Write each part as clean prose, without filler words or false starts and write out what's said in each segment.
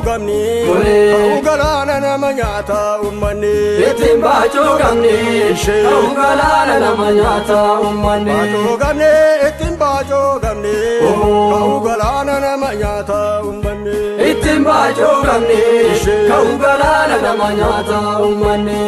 baacuu qabni ka'uu galaana nama nyaata uummanni. Ittiin baacuu qabni ka'uu galaana nama nyaata uummanni. Baacuu qabni ittiin baacuu qabni ka'uu galaana nama nyaata uummanni. Ittiin baacuu qabni ka'uu galaana nama nyaata uummanni.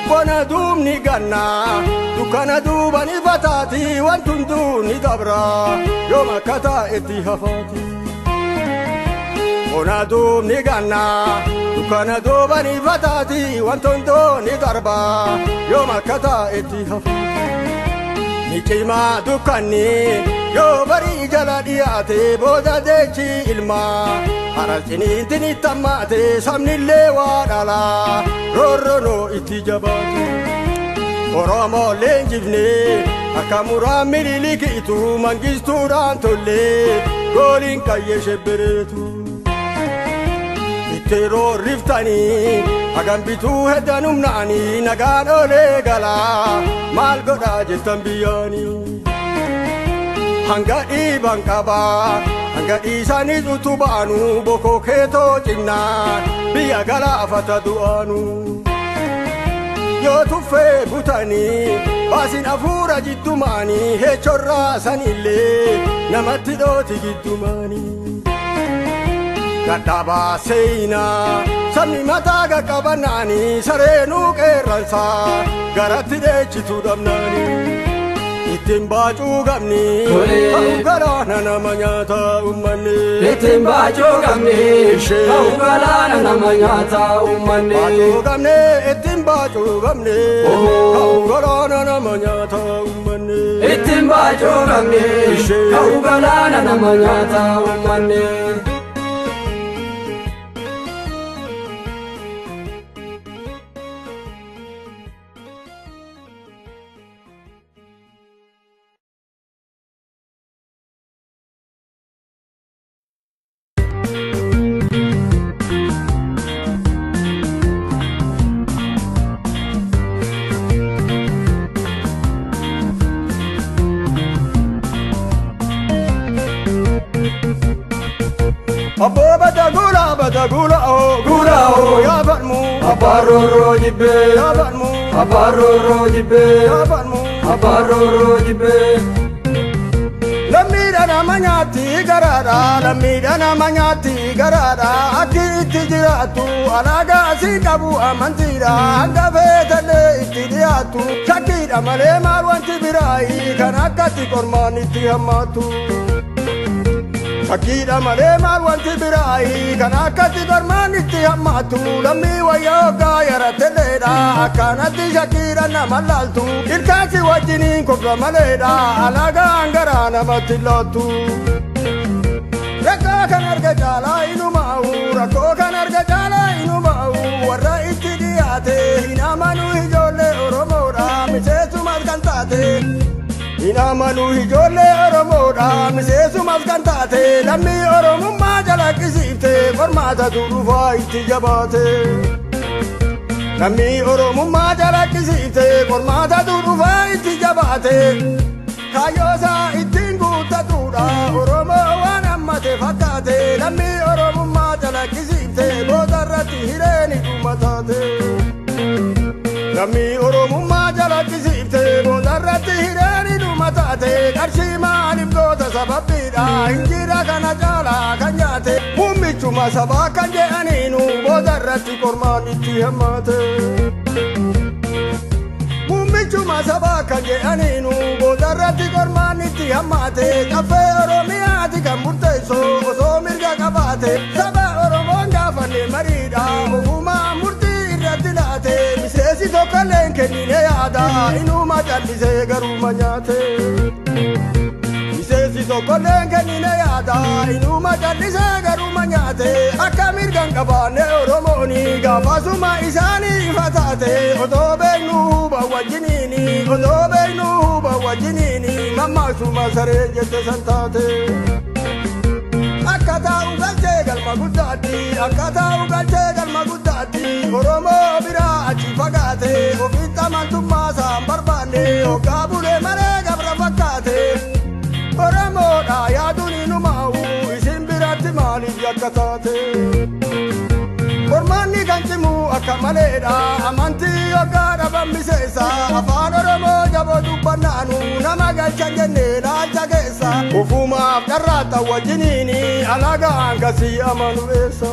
Bona duubni gannaa dukkana duuba ni fataati wanti hunduu ni dabra yoom akka taa'etti hafaati. Bona duubni gannaa dukkana duuba ni fataati wanti hunduu ni darba yoom akka taa'etti hafaati. Ni cimaa dukkanni yoo barii jala dhiyaate booda deechi ilmaa. Haraciniinti ni tammaate sabnillee waa dhalaa roorroonoo itti jabaate. Oromoo leenjifnee akka muraa miliilikiitu mangistuudhaan tollee gooliin qayyee shebbereetu. Itti roorriftanii hagam bituu heddan humnaanii nagaan oolee galaa maal godhaa jettan biyyaanii. Hanga dhiiban qabaa hanga dhiisaniis utubaanu bokoo keetoo cinnaa biyya galaafata du'aanu. Yoo tuffee butanii baasin hafuura jiddumaanii heechorraa sanillee namatti dhooti giddumaanii. Gadhabaa seenaa sabni mataa qaqqabanaanii sareenuu qeerransaa garatti dheechituu dhabnaanii. Ittiin baacuu qabni ka'uu galaana nama nyaata uummanni. Ittiin baacuu qabni ka'uu galaana nama nyaata uummanni. Baacuu qabni ittiin baacuu qabni ka'uu galaana nama nyaata uummanni. Ittiin baacuu qabni ka'uu galaana nama nyaata uummanni. Abboo bada gula bada gula oo gula oo yaa falmu abbaa jibbee yaa falmu abbaa jibbee yaa falmu abbaa jibbee. Lammiidha nama nyaatti garaadha lammiidha nama nyaatti garaadha akki itti jiraattu alaagaa asii qabu amantiidha hanga feetallee itti dhiyaattu shakkiidha malee maal wanti biraayi kan akkatti qormaan itti hammaattu. Shakkiidha malee maal wanti biraayi kan akkatti qormaan itti hammaattu lammii wayyaa hoggaa yarattelleedha akkanatti shakkiidha nama laaltu ilkaansi wajjiniin kofla maleedha alagaan garaa namatti laattu. Rakkoo kan arga caalaa inumaa'u rakkoo kan arga caalaa inumaa'u warra itti dhiyaate hin amanuu ijoollee Oromoodha miseesumas kan taate. Hin amanuu ijoollee Oromoodha miseesumas kan taate lammii Oromummaa calaqqisiifte qormaata durufaa itti jabaate. Lammii Oromummaa calaqqisiifte qormaata durufaa itti jabaate. Kaayyoosaa ittiin guuttatuudha Oromoo waan hammate fakkaate lammii Oromummaa calaqqisiifte boodarratti hireeni dhuma taate. Lammii Oromummaa calaqqisiifte boodarratti hireeni dhuma taate qarshii maaliif goota sababbiidha hinjira kana caalaa kan nyaate muummichuma sabaa kan jedhaniinu boodarratti qormaan itti hammaate. Muummichuma sabaa kan jedhaniinu boodarratti qormaan itti hammaate caffee Oromiyaati kan murteessu osoo mirga qabaate saba Oromoon gaafanne mariidha ofumaa murtii irratti laate miseensi tokkolleen kennine yaada inuma callisee garuma nyaate. Miseensi tokkolleen kennine yaada inuma callisee garuma nyaate akka mirga hin qabaanne Oromooni gaafasuma isaanii ifa taate otoo beeknu huba wajjiniini otoo beeknu huba wajjiniini mammaasuma sareen jette san taate. Akka taa'u galchee galma guddaatti akka taa'u galchee galma guddaatti Oromoo biraa achi fagaate ofitti amantummaa isaan barbaanne hoggaa bulee malee gabra fakkaate Oromoodha yaaduun hinumaa'u isin biratti maaliif yakka taate. Ijoolleedha amantii yookaan dhaban miseessa afaan Oromoo jaboo dubbannaanu nama galchan jennee laalcha keessa ufumaaf dharraata wajjiniini alagaan kasii amanu eessa.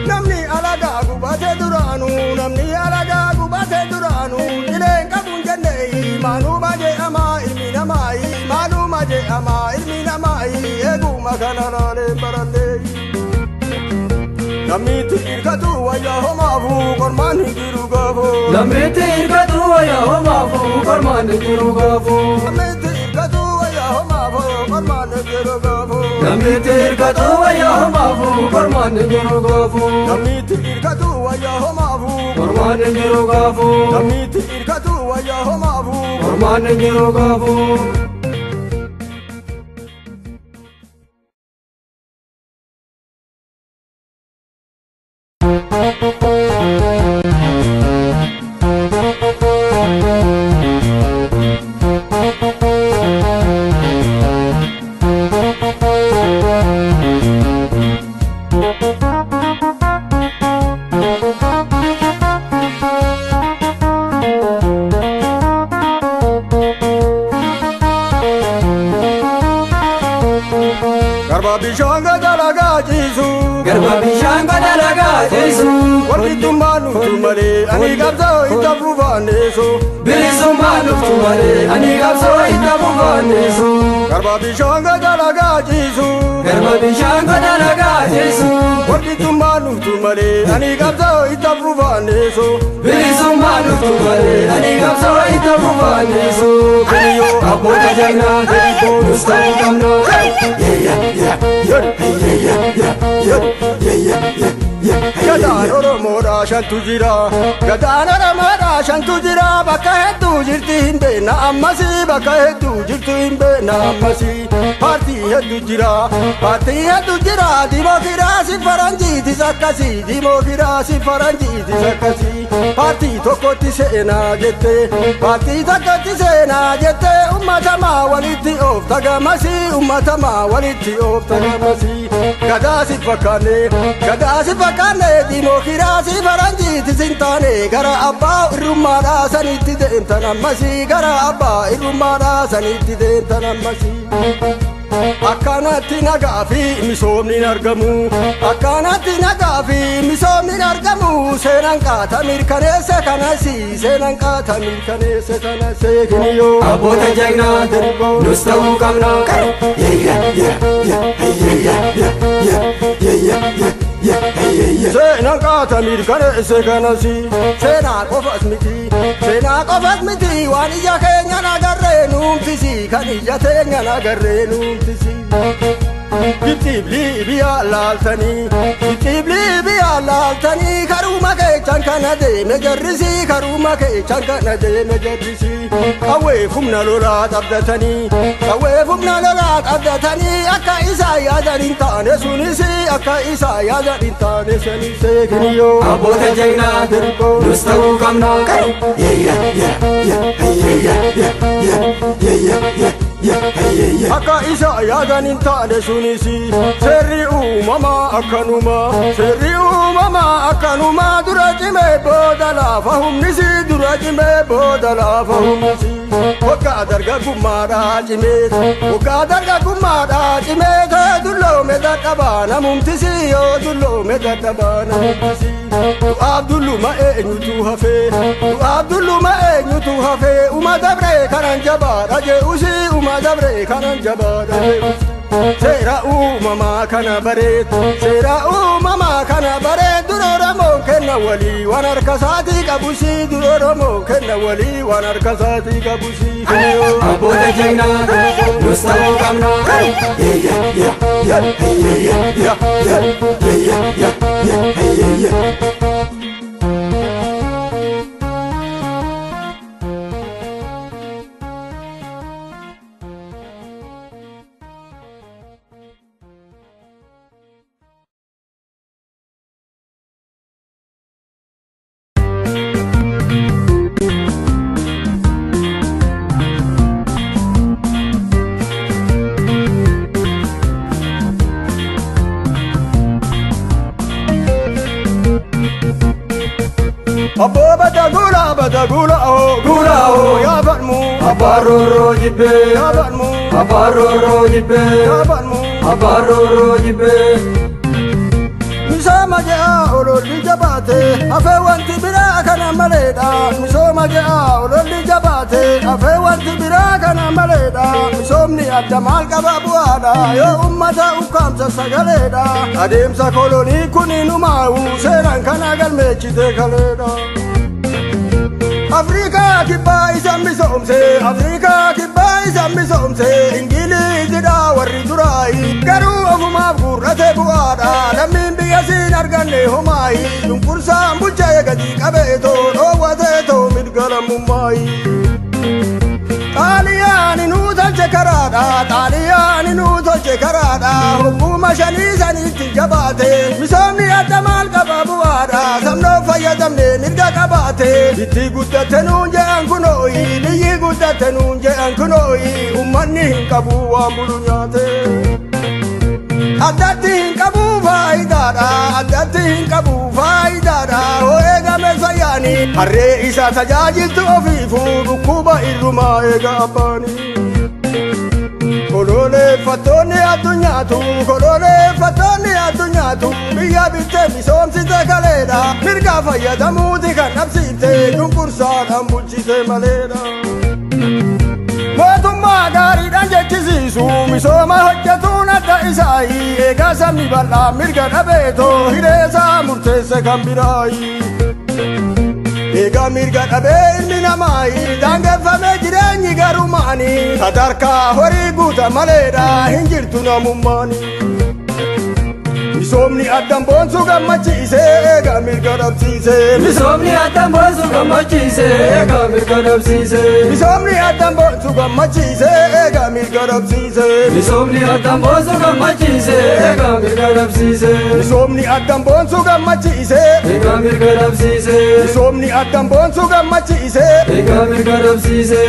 Namni alagaa gubatee duraanu namni alagaa gubatee duraanu ileen qabuun jennee maaluma je'amaa ilmi namaayi maaluma je'amaa ilmi namaayi eeguma kana laalee barallee. Namni hirkatu wayyaa homaafu kormaan hin jiru gaafo. Namni hirkatu wayyaa homaafu kormaan hin jiru gaafo. Namni hirkatu wayyaa homaafu kormaan hin jiru gaafo. Namni hirkatu wayyaa homaafu kormaan hin jiru gaafo. Namni hirkatu wayyaa homaafu kormaan hin jiru gaafo. Namni hirkatu wayyaa homaafu kormaan hin jiru gaafo. Garba bishaan gada ciisu. Garba bishaan gada ciisu. Walqixxummaan dhuftu malee ani qabsoo itti fufaanneessu. Bilisummaan dhuftu malee ani qabsoo itti fufaanneessu. Garba bishaan gada ciisu. Garba bishaan gada ciisu. Walqixxummaan dhuftu malee ani qabsoo itti fufaanneessu. Bilisummaan dhuftu malee ani qabsoo itti fufaanneessu. Kiriyyoo abboota jagnaa nus ta'uu qabna. Gadaan Oromoodhaa shantu jira. Gadaan Oromoodhaa shantu jira. Bakka hedduu jirti hin beekna ammasii. Bakka hedduu jirtu hin beekna ammasii. Paartii hedduu jira. Paartii hedduu jira. Dimookiraasii faranjiitis akkasii. Dimookiraasii faranjiitis akkasii. Paartii tokkotti seenaa jettee. Paartii tokkotti seenaa jettee. Uummatamaa walitti oofta gamasii. Uummatamaa walitti oofta gamasii. Gadaasi fakkaanne. Gadaasi fakkaanne. Dimookiraasii faranjiitis hin taane gara abbaa irrummaadhaa sanitti deemtan ammasii gara abbaa irrummaadhaa sanitti deemtan ammasii. Akkanatti nagaa fi misoomni hin argamu. Akkanatti nagaa fi misoomni hin argamu. Seenaan qaata mirkaneessa kanasi. Seenaan qaata mirkaneessa kanasi. Kiniyyoo abboota jagnaa nus ta'uu qabna. Seenaan qaata mirkaneessa kanasi. Seenaa qofas miti. Seenaa qofas miti. Waan ija keenyaan agarree nuumtisi. Kan ija teenyaan agarree nuumtisi. Gibxiif Liibiyaa laaltanii. Gibxiif Liibiyaa laaltanii. Karuma keechaan kana deeme jarrisii. Karuma keechaan kana deeme jarrisii. Qawwee humna lolaa qabdatanii. Qawwee humna lolaa qabdatanii. Akka isaa yaadan hin taane sunis. Akka isaa yaadan hin taane sunis. Kiniyyoo abboota jagnaa nus ta'uu qabna. Akka isa yaadan hin taane sunis. Seerri uumamaa akkanuma. Seerri uumamaa akkanuma. Dura cimee booda laafa humnisi. Dura cimee booda laafa humnisi. Waggaa dargaggummaadhaa cimee. Waggaa dargaggummaadhaa cimee. Dulloome dadhabaa namumtisi. Yoo dulloome dadhabaa namumtisi. Du'aaf dulluma eenyutu hafee. Du'aaf dulluma eenyutu hafee. Uma dabree kanan jabaadha je'usi. Uma dabree kanan jabaadha je'usi. Seera uumamaa kana bareed. Seera uumamaa kana bareed. Dura Oromoon kenna walii waan harka isaatii qabusi. Dura Oromoon kenna walii waan harka isaatii qabusi. Abboota jagnaa nus ta'uu qabna. Guula'oo Guula'oo. Yaa falmu Abaarroo jibbee. Yaa falmu Abaarroo jibbee. Yaa falmu. Abaarroo jibbee. Misooma je'a ololli jabaate hafee wanti biraa kana maleedha. Misooma je'a ololli jabaate hafee wanti biraa kana maleedha. Misoomni adda maal qaba bu'aadha yoo ummata ukkaamsa sagaleedha. Adeemsa kolonii kun numaa'u seeraan kana galmeechite kaleedha. Afrikaa kibbaa isa misoomse, Afrikaa kibbaa isa misoomse, Ingiliizidha warri duraayi. Garuu ofumaaf guurrate bu'aadha, lammiin biyya siin arganne homaayi. Cunqursaan bulchee gadi qabeetoo, dhoowwateetoo mirga lammummaayi. Xaaliyaani nuu tolche karaadha, Xaaliyaani nuu tolche karaadha, hogguma shanii sanitti jabaate. Misoomni adda maal qaba bu'aadha, sabnoo fayyadamne mirga qabaate. Itti guddatte nuun je'an kunooyi, biyyi guddatte nuun je'an kunooyi, ummanni hin qabu waan bulu nyaate. Addatti hin qabu faayidaadha, addatti hin qabu faayidaadha, hoo eegame fayyaani. Harree isa tajaajiltu ofiifuu dhukkuba irrumaa eega abbaani. Kololeeffattoonni addunyaatu, kololeeffattoonni addunyaatu, biyya bittee misoomsite kaleedha. Mirga fayyadamuuti kan dhabsiifte, cunqursaadhaan bulchite maleedha. Mootummaa gaariidhaan jechisiisu misooma hojjetuun adda isaayi. Eegaa sabni bal'aa mirga dhabeetoo hireesaa murteesse kan biraayi. Eegaa mirga dhabee ilmi namaayi daangeffamee jireenyi garumaani. Sadarkaa horii guuta maleedha hin jirtu namummaani. Misoomni addan boonsu gammachiise eegaa mirga dhabsiise. Misoomni addan boonsu gammachiise eegaa mirga dhabsiise. Misoomni addan boonsu gammachiise eegaa mirga dhabsiise. Misoomni addan boonsu gammachiise eegaa mirga dhabsiise. Misoomni addan boonsu gammachiise. Eegaa mirga dhabsiise. Misoomni addan boonsu gammachiise. Eegaa mirga dhabsiise.